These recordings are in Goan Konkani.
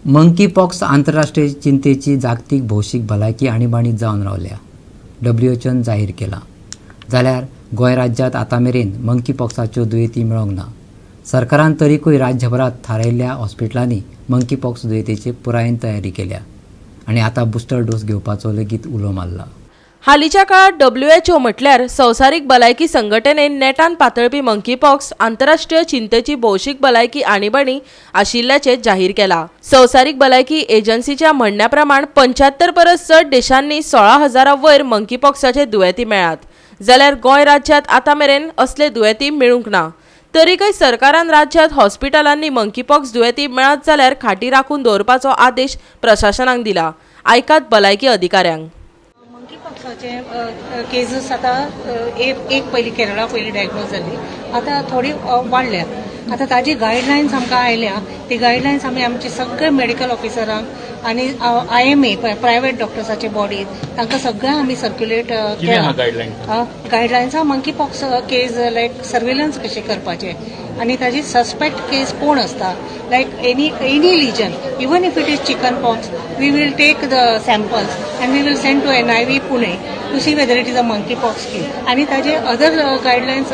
मंकी पॉक्स आंतरराष्ट्रीय चिंतेची जागतीक भौशीक भलायकी आणीबाणी जावन रावल्या, डब्ल्यूएचओन जाहीर केलां. जाल्यार गोंय राज्यांत आतां मेरेन मंकी पॉक्साच्यो दुयेंती मेळोंक ना. सरकारान तरीकूय राज्यभरांत थारायिल्ल्या हॉस्पिटलांनी मंकी पॉक्स दुयेंतीची पुरायेन तयारी केल्या आनी आतां बुस्टर डोस घेवपाचो लेगीत उलो मारला. हालींच्या काळात WHO म्हटल्यार संवसारीक भलायकी संघटनेन नेटान पातळपी मंकीपॉक्स आंतरराष्ट्रीय चिंतेची भौशीक भलायकी आणीबाणी आशिल्ल्याचें जाहीर केलां. संवसारीक भलायकी एजन्सीच्या म्हणण्या प्रमाण 75 परस चड देशांनी 16,000 वयर मंकीपॉक्साचे दुयेंती मेळ्ळात, जाल्यार गोंय राज्यांत आतां मेरेन असले दुयेंती मेळूंक ना. तरीकय सरकारान राज्यांत हॉस्पिटलांनी मंकीपॉक्स दुयेंती मेळत जाल्यार खाटी राखून दवरपाचो आदेश प्रशासनाक दिला. आयकात भलायकी अधिकाऱ्यांक. मंकी पॉक्साचे केजीस आतां एक एक पयली केरळा पयली डायग्नोज जाली, आतां थोडी वाडल्या. आतां ताजी गायडलायन्स आमकां आयल्या. ती गायडलायन्स आमी आमचे सगळे मेडिकल ऑफिसरांक आनी आयएमए, प्रायवेट डॉक्टर्साचे बॉडी, तांकां सगळ्यांक आमी सर्क्युलेट कितें आहा केला. Guideline? गायडलायन्सां monkey pox case like surveillance कशें करपाचें आनी ताजी सस्पेक्ट केस कोण आसता, like any lesion, even if it is chicken pox, we will take the samples and we will send to NIV, Pune to see whether it is a monkey pox case. आनी ताजे other guidelines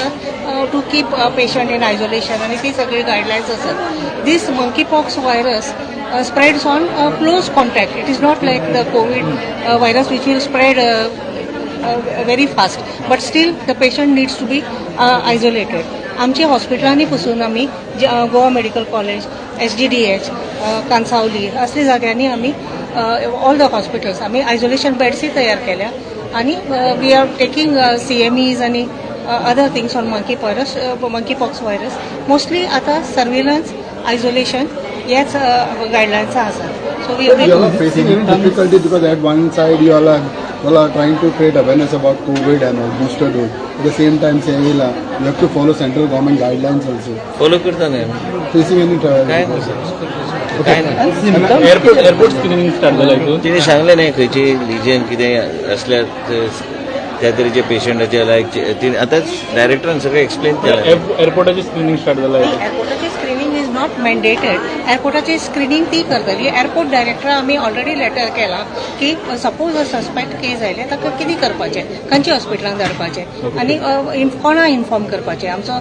to keep patient in isolation आनी ती सगळी गायडलायन्स आसात. This monkey pox virus spreads on close contact. It is not like the COVID virus, which will spread very fast, but still the patient needs to be isolated. आमच्या हॉस्पिटलांनी पसून आमी गोवा मेडिकल कॉलेज, एसजीडीएच कांसावली असल्या जाग्यांनी आमी ऑल the hospitals आमी आयसोलेशन बेड्सूय तयार केल्या आनी we are taking CMEs आनी other things on monkey pox virus. Mostly आतां सर्वेलन्स, आयसोलेशन हेच गायडलायन्सां आसात. So we You all are facing any difficulty because at one side you all are trying to create awareness about COVID and all, booster dose. At the same time, saying you have to follow central government guidelines also. Follow करता न्ही. Facing any काय trouble? ना, काय ना. एअरपोर्ट स्क्रिनींग स्टार्ट जाला हितून. तिने सांगलें न्ही, खंयची लिजन कितें असल्यार त्या तरेचे पेशंटाचे लायक तिने आतां डायरेक्टरान सगळें एक्सप्लेन केलें. एअरपोर्टाचे स्क्रिनींग स्टार्ट जाला हितून. एअरपोर्टाची स्क्रिनींग is not mandated. एअरपोर्टाची स्क्रिनींग ती करतली. एअरपोर्ट डायरेक्टर आमी ऑलरेडी लेटर केला की सपोज सस्पेक्ट केस आयले, ताका कितें करपाचें, खंयच्या हॉस्पिटलान धाडपाचें आनी कोणा इन्फॉर्म करपाचें. आमचो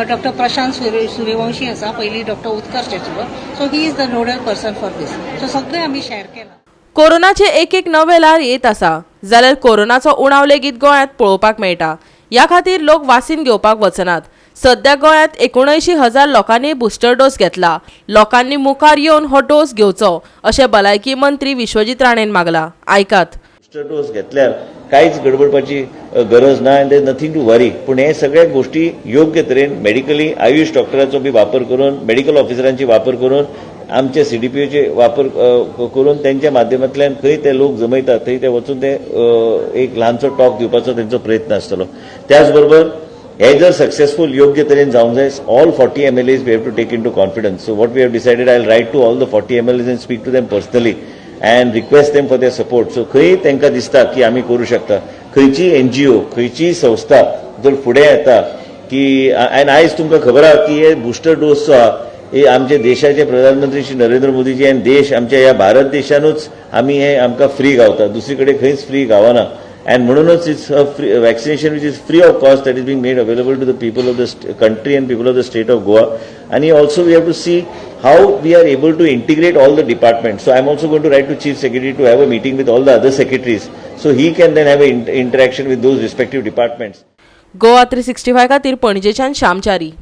डॉक्टर प्रशांत सूर्यवंशी आसा, पयलीं डॉक्टर उत्कर्ष आशिल्लो, so he is the nodal person for this. So सगळें आमी शेअर केलां. कोरोनाचे एक एक नवे ल्हार येत आसा, जाल्यार कोरोनाचो उणाव लेगीत गोंयांत पळोवपाक मेळटा. ह्या खातीर लोक वासीन घेवपाक वचनात. सध्या गोंयांत 79,000 लोकांनी बुस्टर डोस घेतला. लोकांनी मुखार येवन हो डोस घेवचो अशें भलायकी मंत्री विश्वजीत राणेन मागला. आयकात. बुस्टर डोस घेतल्यार कांयच गडबडपाची गरज ना आनी there nothing to worry. पूण हे सगळ्या गोष्टी योग्य तरेन मेडिकली आयुष डॉक्टराचो बी वापर करून, मेडिकल ऑफिसरांची वापर करून, आमचे सीडीपीओचे वापर करून, त्यांच्या माध्यमांतल्यान खंय ते लोक जमयतात थंय ते वचून ते एक ल्हानसो टॉक दिवपाचो तेंचो प्रयत्न आसतलो. त्याच बरोबर हे जर सक्सेसफूल योग्य तरेन जावंक जाय, all 40 MLAs we have to take into confidence. So what we have decided, I write to all the 40 MLAs and speak to them personally and request them for their support. So खंय तांकां दिसता की आमी करूं शकता, खंयची एनजीओ, खंयची संस्था जर फुडें येता की, आनी आयज तुमकां खबर आहा की हे बुस्टर डोस जो आहा, हे आमचे देशाचे प्रधानमंत्री श्री नरेंद्र मोदीजी आनी देश, आमच्या ह्या भारत देशानूच आमी हे आमकां फ्री गावता, दुसरी कडेन खंयच फ्री गावना. And म्हणूनच it's a free vaccination which is free of cost that is being made available to the people of the country and people of the state of Goa. And also we have to see how we are able to integrate all the departments. So I'm also going to write to Chief Secretary to have a meeting with all the other secretaries, so he can then have an interaction with those respective departments. Goa 365 खातीर पणजेच्यान श्यामचारी.